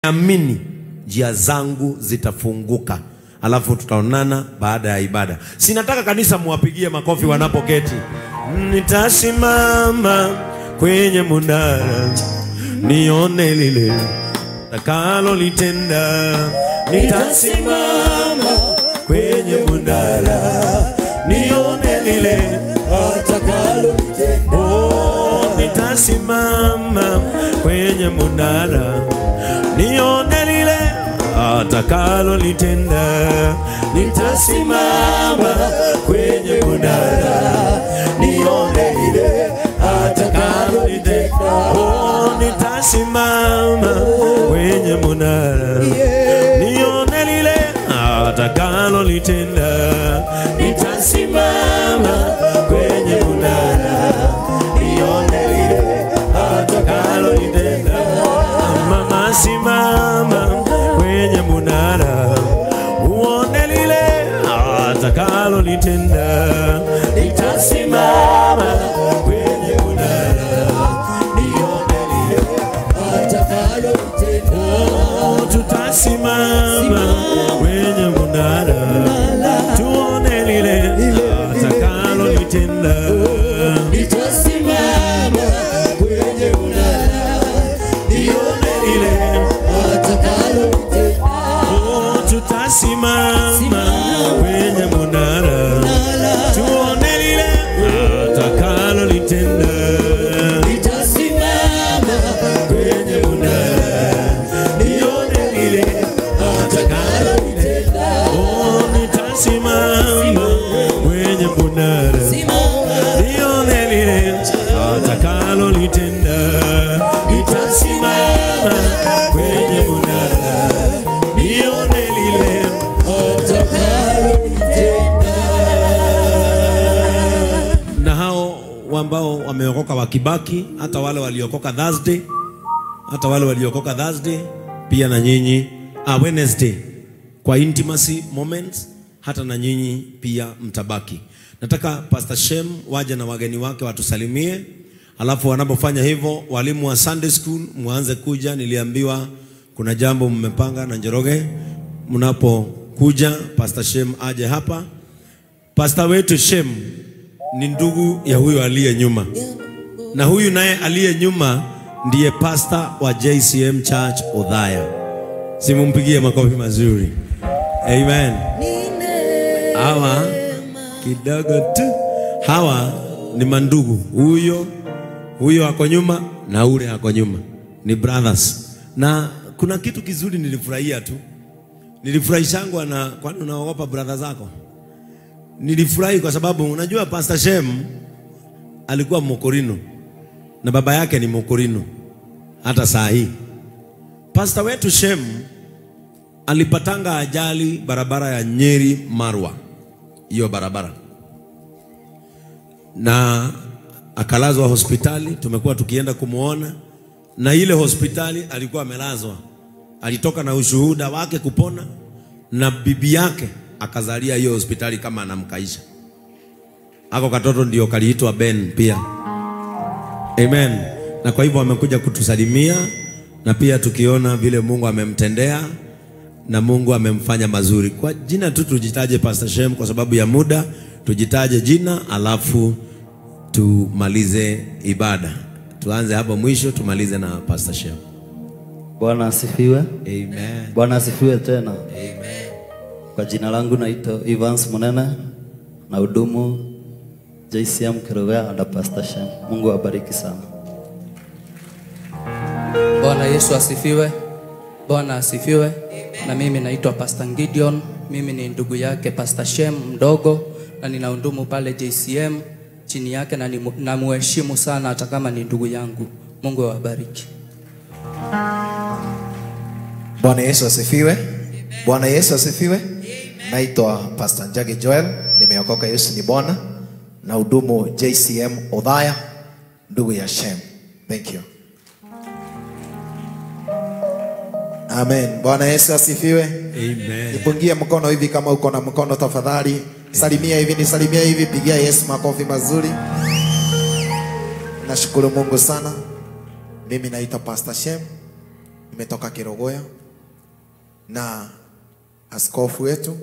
Amini njia zangu zitafunguka. Alafu tutaonana baada ya ibada. Sinataka kanisa muwapigie makofi wanapoketi. Nitasimama kwenye munara nione lile takalolitenda. Nitasimama kwenye munara nione lile atakalolitenda. Oh, nitasimama kwenye munara nione lile atakalolitenda. Nitasimama kwenye munara nione lile atakalolitenda. Oh, nitasimama kwenye munara nione lile atakalolitenda. Nitasimama kwenye munara nione lile atakalolitenda. Mama, simama kwenye munara uone lile atakalolitenda. Nitasimama kwenye munara nione lile atakalolitenda. Tutasimama kwenye munara tuone lile atakalolitenda. Nitasimama kwenye munara nione lile atakalolitenda. Oh, tutasimama kwenye munara tuone lile atakalolitenda. Nitasimama kwenye munara nione lile atakalolitenda. Oh, nitasimama kwenye munara nione lile atakalolitenda. Nitasimama kwenye munara nione lile atakalolitenda. Na hao ambao wameokoka wakibaki, hata wale waliokoka Thursday, hata wale waliokoka Thursday pia na nyinyi Wednesday kwa intimacy moments, hata na nyinyi pia mtabaki. Nataka Pastor Shem waje na wageni wake watusalimie. Alafu wanapofanya hivyo, walimu wa Sunday school muanze kuja. Niliambiwa kuna jambo mmepanga na Njoroge. Mnapokuja Pastor Shem aje hapa. Pastor wetu Shem ni ndugu ya huyu aliye nyuma, na huyu naye aliye nyuma ndiye pastor wa JCM Church Othaya. Simumpigie makofi mazuri. Amen. Hawa kidogo tu, hawa ni mandugu. Huyo ako nyuma na ule ako nyuma, ni brothers. Na kuna kitu kizuri nilifurahia tu. Nilifurahishangwa na, kwani unaogopa brother zako? Nilifurahi kwa sababu unajua Pastor Shem alikuwa Mokorino na baba yake ni Mokorino hata saa hii. Pastor wetu Shem alipatanga ajali barabara ya Nyeri Marwa, hiyo barabara, na akalazwa hospitali. Tumekuwa tukienda kumuona, na ile hospitali alikuwa amelazwa. Alitoka na ushuhuda wake kupona, na bibi yake akazalia hiyo hospitali kama anamkaisha. Ako katoto ndio kaliitwa Ben pia. Amen. Na kwa hivyo amekuja kutusalimia, na pia tukiona vile Mungu amemtendea na Mungu amemfanya mazuri. Kwa jina tu tujitaje Pastor Shem kwa sababu ya muda, tujitaje jina alafu tumalize ibada. Tuanze hapo mwisho tumalize na Pastor Shem. Bwana asifiwe. Amen. Bwana asifiwe tena. Amen. Kwa jina langu naitwa Evans Munene na hudumu JCM Kerugoya na Pastor Shem. Mungu awabariki sana. Bwana Yesu asifiwe. Bwana asifiwe. Na mimi naitwa Pastor Gideon. Mimi ni ndugu yake Pastor Shem mdogo, na ninahudumu pale JCM chini yake, na namuheshimu sana hata kama ni ndugu yangu. Mungu awabariki. Bwana Yesu asifiwe. Bwana Yesu asifiwe. Naitwa Pastor Njagi Joel, nimeokoka, Yesu ni Bwana, na hudumu JCM Othaya, ndugu ya Shem. Thank you. Amen. Bwana Yesu asifiwe. Amen. Nipungie mkono hivi kama uko na mkono tafadhali. Salimia hivi, nisalimia hivi, pigia Yesu makofi mazuri. Nashukuru Mungu sana. Mimi naitwa Pastor Shem. Nimetoka Kerugoya na askofu wetu,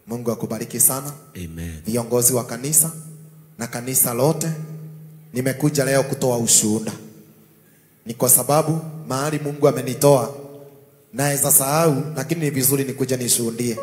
Mungu akubariki sana. Amen. Viongozi wa kanisa na kanisa lote, nimekuja leo kutoa ushuhuda. Ni kwa sababu mahali Mungu amenitoa naweza sahau, lakini ni vizuri nikuja nishuhudie.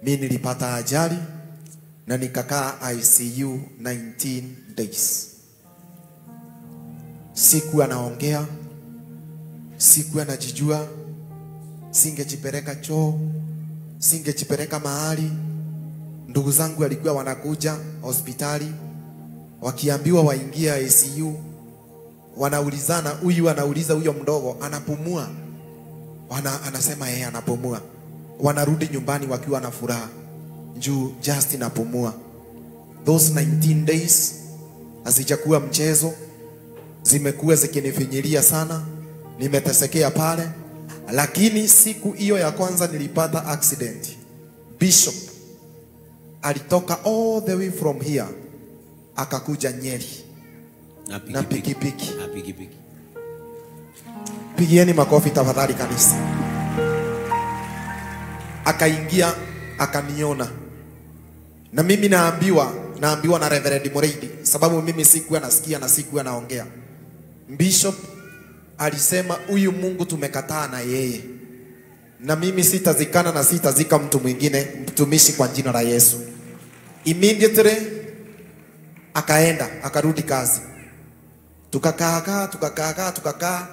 Mimi nilipata ajali na nikakaa ICU 19 days. Sikuwa naongea, sikuwa najijua, singejipeleka choo, singejipeleka mahali. Ndugu zangu walikuwa wanakuja hospitali, wakiambiwa waingie ICU, wanaulizana, huyu anauliza huyo mdogo anapumua, anasema yeye anapumua. Wanarudi nyumbani wakiwa na furaha juu just napumua. Those 19 days hazijakuwa mchezo, zimekuwa zikinifinyilia sana, nimetesekea pale. Lakini siku hiyo ya kwanza nilipata accident, Bishop alitoka all the way from here akakuja Nyeri na pikipiki. Na pikipiki. Pigieni makofi tafadhali kanisa. Akaingia akaniona. Na mimi naambiwa na Reverend Moreidi, sababu mimi sikuwa nasikia na sikuwa naongea. Bishop alisema huyu Mungu tumekataa na yeye, na mimi sitazikana na sitazika mtu mwingine, mtumishi kwa jina la Yesu. Immediately akaenda akarudi kazi. Tukakaa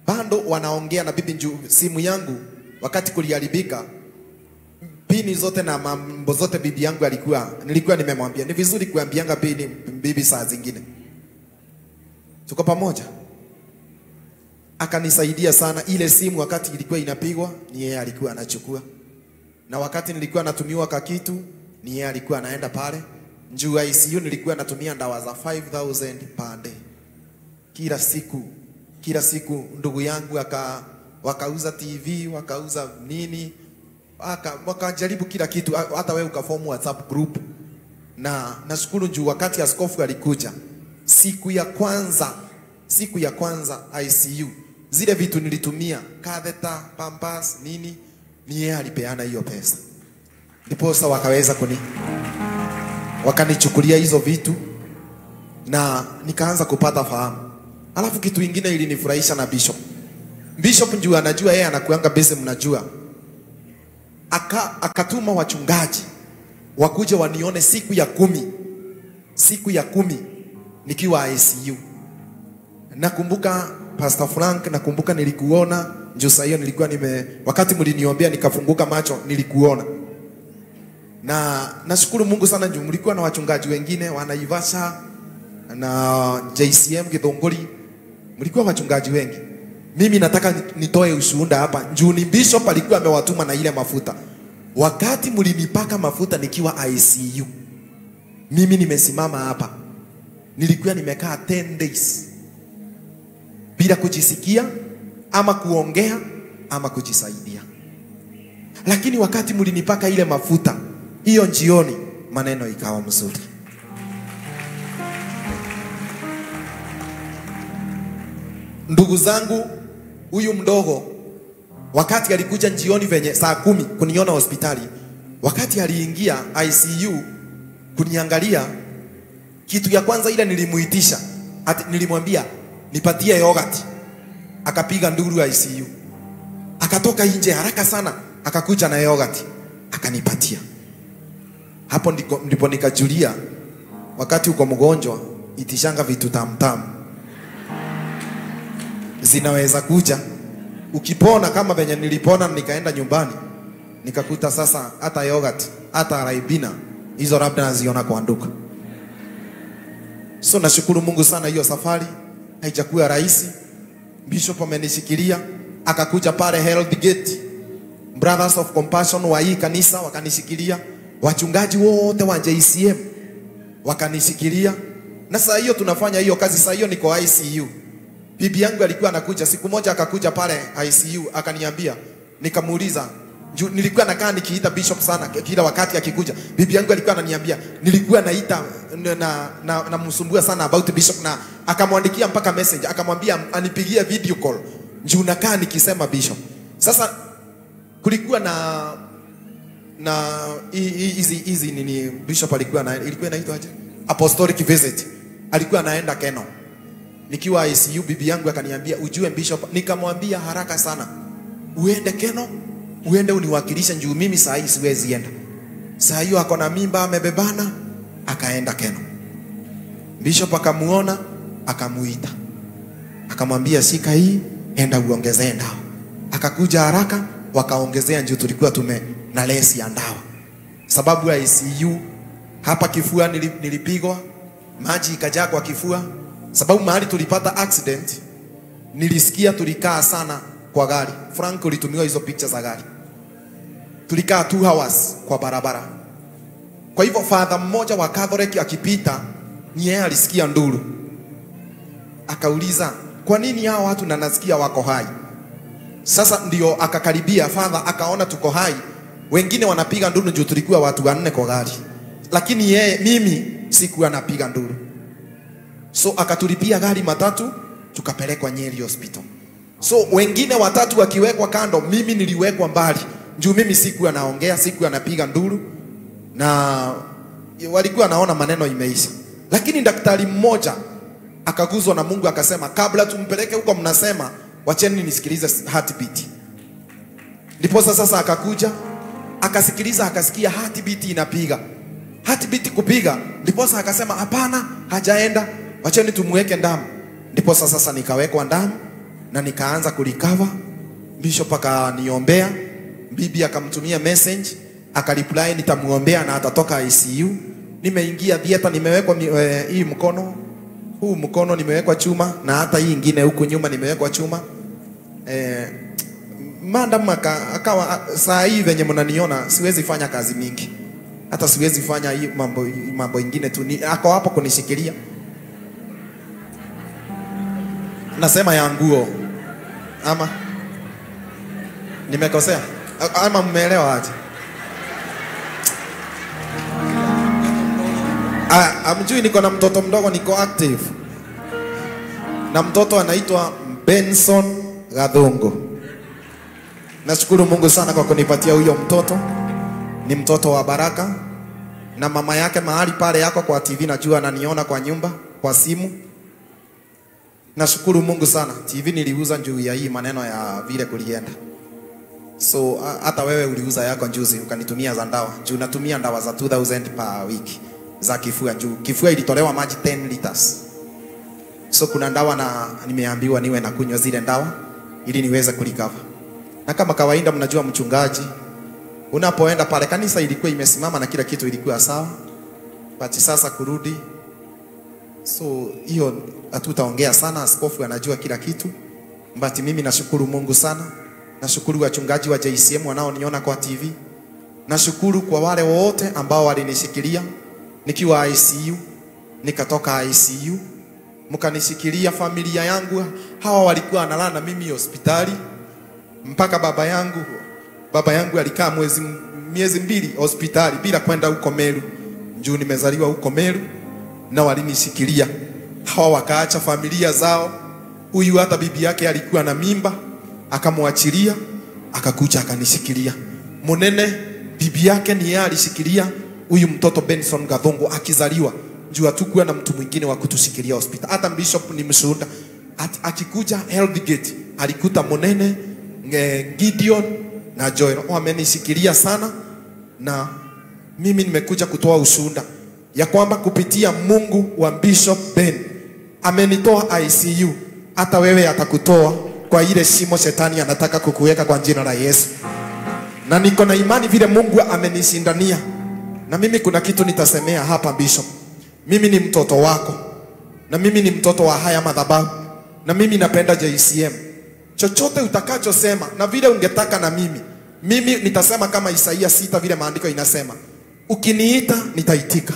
bado wanaongea na bibi njuu. Simu yangu wakati kuliharibika, pini zote na mambo zote bibi yangu alikuwa, nilikuwa nimemwambia ni vizuri kuambianga pini bibi saa zingine. Tuko pamoja. Akanisaidia sana. Ile simu wakati ilikuwa inapigwa ni yeye alikuwa anachukua, na wakati nilikuwa natumiwa kakitu ni yeye alikuwa anaenda pale. Njuu ICU nilikuwa natumia dawa za 5000 per day. Kila siku, kila siku ndugu yangu wakauza TV, wakauza nini, wakajaribu kila kitu, hata wewe ukaform WhatsApp group. Na nashukuru juu wakati askofu alikuja siku ya kwanza ICU, zile vitu nilitumia, catheter, pampers, nini, ni yeye alipeana hiyo pesa. Ndipo wakaweza wakanichukulia hizo vitu na nikaanza kupata fahamu. Alafu kitu ingine ilinifurahisha na Bishop. Bishop njua anajua yeye anakuanga busy, mnajua. Akatuma wachungaji wakuje wanione siku ya 10. Siku ya 10 nikiwa ICU. Nakumbuka Pastor Frank, nakumbuka nilikuona njoo saa hiyo nilikuwa wakati mliniombea nikafunguka macho nilikuona. Na nashukuru Mungu sana juu mlikuwa na wachungaji wengine wanaivasha na JCM Githunguri, mlikuwa wachungaji wengi. Mimi nataka nitoe ushuhuda hapa. Juu ni Bishop alikuwa amewatuma na ile mafuta. Wakati mlinipaka mafuta nikiwa ICU, mimi nimesimama hapa, nilikuwa nimekaa 10 days bila kujisikia ama kuongea ama kujisaidia. Lakini wakati mlinipaka ile mafuta hiyo jioni, maneno ikawa mzuri. Ndugu zangu, huyu mdogo wakati alikuja jioni venye saa 10 kuniona hospitali, wakati aliingia ICU kuniangalia, kitu ya kwanza ile nilimuitisha, nilimwambia nipatie yogurt. Akapiga nduru ICU. Akatoka nje haraka sana, akakuja na yogurt, akanipatia. Hapo ndipo nikajulia wakati uko mgonjwa itishanga vitu tamtamu zinaweza kuja. Ukipona kama venye nilipona nikaenda nyumbani, nikakuta sasa hata yogurt, hata raibina hizo labda naziona kwa nduka. So nashukuru Mungu sana, hiyo safari haijakuwa rahisi. Bishop amenishikilia, akakuja pale Health Gate, Brothers of Compassion wa hii kanisa wakanishikilia, wachungaji wote wa JCM wakanishikilia. Na saa hiyo tunafanya hiyo kazi, saa hiyo niko ICU. Bibi yangu alikuwa anakuja, siku moja akakuja pale ICU akaniambia, nikamuuliza, nilikuwa nakaa nikiita Bishop sana kila wakati akikuja. Bibi yangu alikuwa ananiambia, nilikuwa naita na msumbua sana about Bishop, na akamwandikia mpaka message, akamwambia anipigie video call. Juu nakaa nikisema Bishop. Sasa kulikuwa na hizi nini Bishop alikuwa na, ilikuwa inaitwa aje? Apostolic visit. Alikuwa anaenda Keno. Nikiwa ICU bibi yangu akaniambia ujue Bishop, nikamwambia haraka sana, uende Keno, uende uniwakilishe juu mimi saa hii siwezi enda. Saa hiyo ako na mimba amebebana, akaenda Keno. Bishop akamuona, akamuita. Akamwambia shika hii, enda uongezee ndawa. Akakuja haraka, wakaongezea juu tulikuwa tume na lesi ya ndawa. Sababu ya ICU hapa kifua nilipigwa, maji ikajaa kwa kifua. Sababu mahali tulipata accident, nilisikia tulikaa sana kwa gari. Frank ulitumiwa hizo pictures za gari. Tulikaa 2 hours kwa barabara. Kwa hivyo father mmoja wa Catholic akipita, ni yeye alisikia nduru. Akauliza, kwa nini hao watu na nasikia wako hai? Sasa ndio akakaribia father akaona tuko hai. Wengine wanapiga nduru juu tulikuwa watu 4 kwa gari. Lakini yeye, mimi sikuwa napiga nduru. So akatulipia gari matatu, tukapelekwa Nyeri Hospital. So wengine watatu wakiwekwa kando, mimi niliwekwa mbali. Juu mimi sikuwa naongea, sikuwa napiga nduru, na walikuwa naona maneno imeisha. Lakini daktari mmoja akaguzwa na Mungu akasema, kabla tumpeleke huko mnasema, wacheni nisikilize heartbeat. Ndipo sasa akakuja, akasikiliza, akasikia heartbeat inapiga. Heartbeat kupiga, ndipo akasema hapana, hajaenda, wacheni tumuweke damu. Ndipo sasa nikawekwa damu na nikaanza kurecover. Bishop akaniombea, bibi akamtumia message, akareply nitamuombea na atatoka ICU. Nimeingia theater, nimewekwa hii mkono, huu mkono nimewekwa chuma, na hata hii ingine huku nyuma nimewekwa chuma. Madam akawa saa hii venye mnaniona siwezi fanya kazi mingi. Hata siwezi fanya hii mambo ingine tu. Ako hapo kunishikilia. Nasema ya nguo. Ama nimekosea? Ama mmeelewa aje? Amjui niko na mtoto mdogo, niko active. Na mtoto anaitwa Benson Gathungu. Nashukuru Mungu sana kwa kunipatia huyo mtoto. Ni mtoto wa baraka. Na mama yake mahali pale yako kwa TV, najua ananiona kwa nyumba, kwa simu. Nashukuru Mungu sana. TV niliuza juu ya hii maneno ya vile kulienda. So hata wewe uliuza yako juzi ukanitumia za ndawa. Juu natumia ndawa za 2000 per week za kifua juu. Kifua ilitolewa maji 10 liters. So kuna ndawa na nimeambiwa niwe na kunywa zile ndawa ili niweze kurecover. Na kama kawaida mnajua mchungaji, unapoenda pale kanisa ilikuwa imesimama na kila kitu ilikuwa sawa. But sasa kurudi, so hiyo hatutaongea sana, askofu anajua kila kitu. But mimi nashukuru Mungu sana. Nashukuru wachungaji wa JCM wanaoniona kwa TV. Nashukuru kwa wale wote ambao walinishikilia nikiwa ICU, nikatoka ICU, mkanishikilia familia yangu. Hawa walikuwa wanalala na mimi hospitali mpaka baba yangu alikaa miezi 2 hospitali bila kwenda huko Meru. Juu nimezaliwa huko Meru, na walinishikilia. Hawa wakaacha familia zao. Huyu hata bibi yake alikuwa na mimba, akamwachilia, akakuja akanishikilia. Munene bibi yake ni yeye alishikilia huyu mtoto Benson Gathungu akizaliwa. Juu hatukuwa na mtu mwingine wa kutushikilia hospitali. Hata bishop ni mshuhuda. Akikuja Healthgate alikuta Munene, Gideon na Joel wamenishikilia sana, na mimi nimekuja kutoa ushuhuda ya kwamba kupitia Mungu wa Bishop Ben amenitoa ICU. Hata wewe atakutoa kwa ile shimo shetani anataka kukuweka kwa jina la Yesu. Na niko na imani vile Mungu amenishindania. Na mimi kuna kitu nitasemea hapa Bishop. Mimi ni mtoto wako. Na mimi ni mtoto wa haya madhabahu. Na mimi napenda JCM. Chochote utakachosema na vile ungetaka na mimi, mimi nitasema kama Isaia 6 vile maandiko inasema. Ukiniita nitaitika.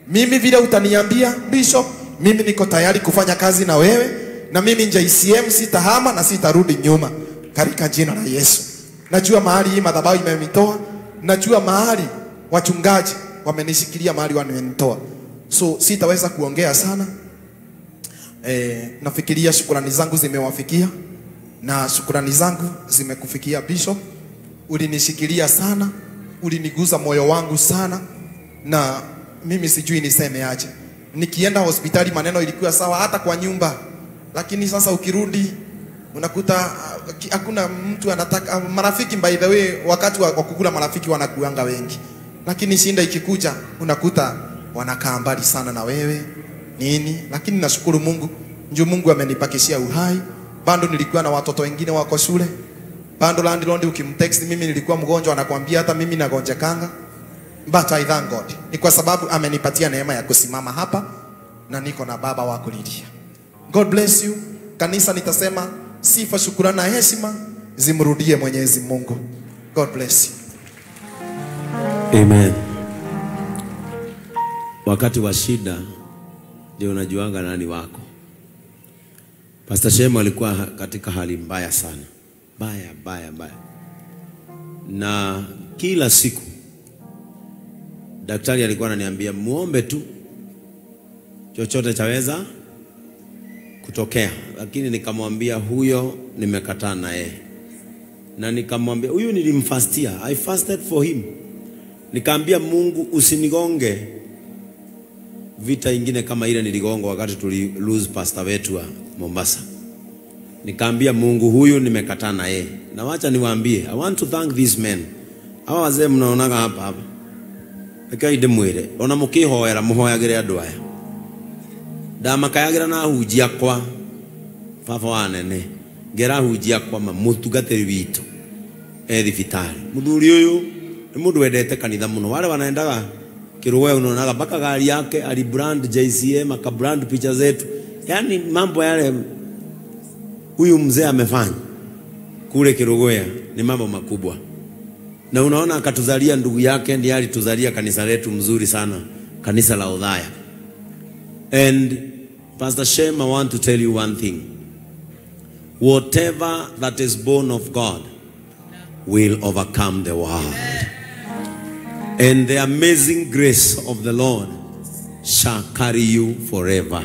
Mimi vile utaniambia Bishop, mimi niko tayari kufanya kazi na wewe. Na mimi JCM sitahama na sitarudi nyuma katika jina la Yesu. Najua mahali hii madhabahu imenitoa, najua mahali wachungaji wamenishikilia mahali wamenitoa. So sitaweza kuongea sana. Nafikiria shukrani zangu zimewafikia. Na shukrani zangu zimekufikia Bishop. Ulinishikilia sana, uliniguza moyo wangu sana, na mimi sijui niseme aje. Nikienda hospitali maneno ilikuwa sawa, hata kwa nyumba. Lakini sasa ukirudi unakuta hakuna mtu anataka marafiki. By the way, wakati wa kukula marafiki wanakuanga wengi, lakini shinda ikikuja unakuta wanakaa mbali sana na wewe nini. Lakini nashukuru Mungu, njoo Mungu amenipakishia uhai. Bado nilikuwa na watoto wengine wako shule. Bado landlord ukimtext mimi nilikuwa mgonjwa anakuambia hata mimi nagonjekanga. But I thank God. Ni kwa sababu amenipatia neema ya kusimama hapa na niko na baba wa kulilia. God bless you. Kanisa nitasema sifa, shukrani na heshima zimrudie Mwenyezi Mungu. God bless you. Amen. Wakati wa shida ndio unajuanga nani wako. Pastor Shema alikuwa katika hali mbaya sana. Mbaya, mbaya, mbaya. Na kila siku daktari alikuwa ananiambia muombe tu, chochote chaweza kutokea. Lakini nikamwambia huyo nimekataa na yeye. Na nikamwambia huyu nilimfastia, I fasted for him. Nikaambia Mungu usinigonge vita ingine kama ile niligonga wakati tuli lose pastor wetu wa Mombasa. Nikaambia Mungu huyu nimekataa na yeye. Na wacha niwaambie, I want to thank these men. Hawa wazee mnaonaga hapa hapa. Rekai ndimwire, ona mukihoera muhoyagire andu aya. Ndamakayagira na hunjia kwa baba wa nene. Ngera hunjia kwa mutungatiri witu e thibitari. Muthuri uyu ni mundu wendete kanitha muno. Wale wanaendaga Kiruwe unaonaga mpaka gari yake alibrand JCM, akabrand picha zetu. Yaani mambo yale huyu mzee amefanya kule Kirugoya ni mambo makubwa. Na unaona akatuzalia ndugu yake, ndiye alituzalia kanisa letu mzuri sana, kanisa la Othaya. And Pastor Shem, I want to tell you one thing. Whatever that is born of God will overcome the world. And the amazing grace of the Lord shall carry you forever.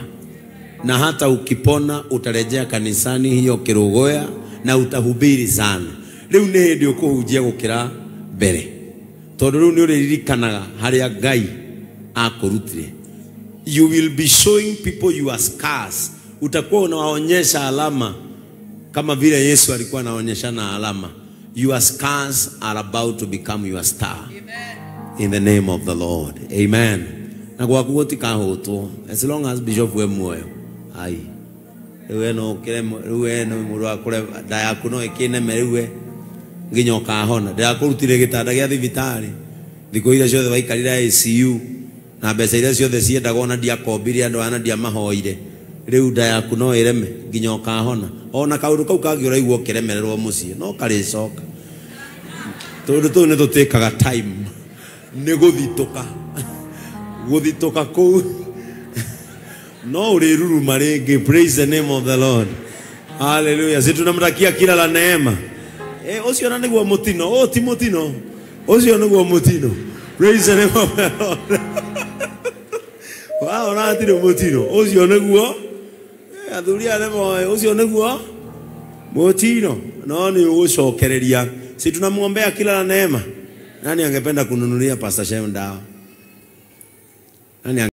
Na hata ukipona utarejea kanisani hiyo Kirugoya na utahubiri sana. Riu ni hindi ukuhunjia gukira mbere. Tondu riu ni uririkanaga haria Ngai akurutire. You will be showing people your scars. Utakuwa unawaonyesha alama kama vile Yesu alikuwa anaonyeshana alama. Your scars are about to become your star. Amen. In the name of the Lord. Amen. Na kwa kugotikahotwo as long as Bishop we muoyo. Ai. Riu no kiremo, riu no muru akure nda yaku no ikineme riu nginya ukahona. Ndirakurutire gitanda gia thibitari thiku iria ciothe waikarire ICU na mbeca iria ciothe ciendagwo na ndiakombire andu aya na ndiamahoire. Riu nda yaku no ireme nginya ukahona. Ona kaundu kau kangi uraigua ukiremererwo mucii no karicoka. Tondu tuu ni tutikaga time ni guthituka. Guthituka kuu no uriruruma ringi. Praise the name of the Lord. Hallelujah. Si tunamtakia kila la neema. Ucio na niguo mutino. O ti mutino. Ucio niguo mutino. Praise the name of the Lord. Wow, na atire mutino. Ucio niguo. Athuri aria moe ucio niguo mutino. No ni ugucokereria. Si tunamuombea kila la neema. Nani angependa kununulia Pastor Shem dawa? Nani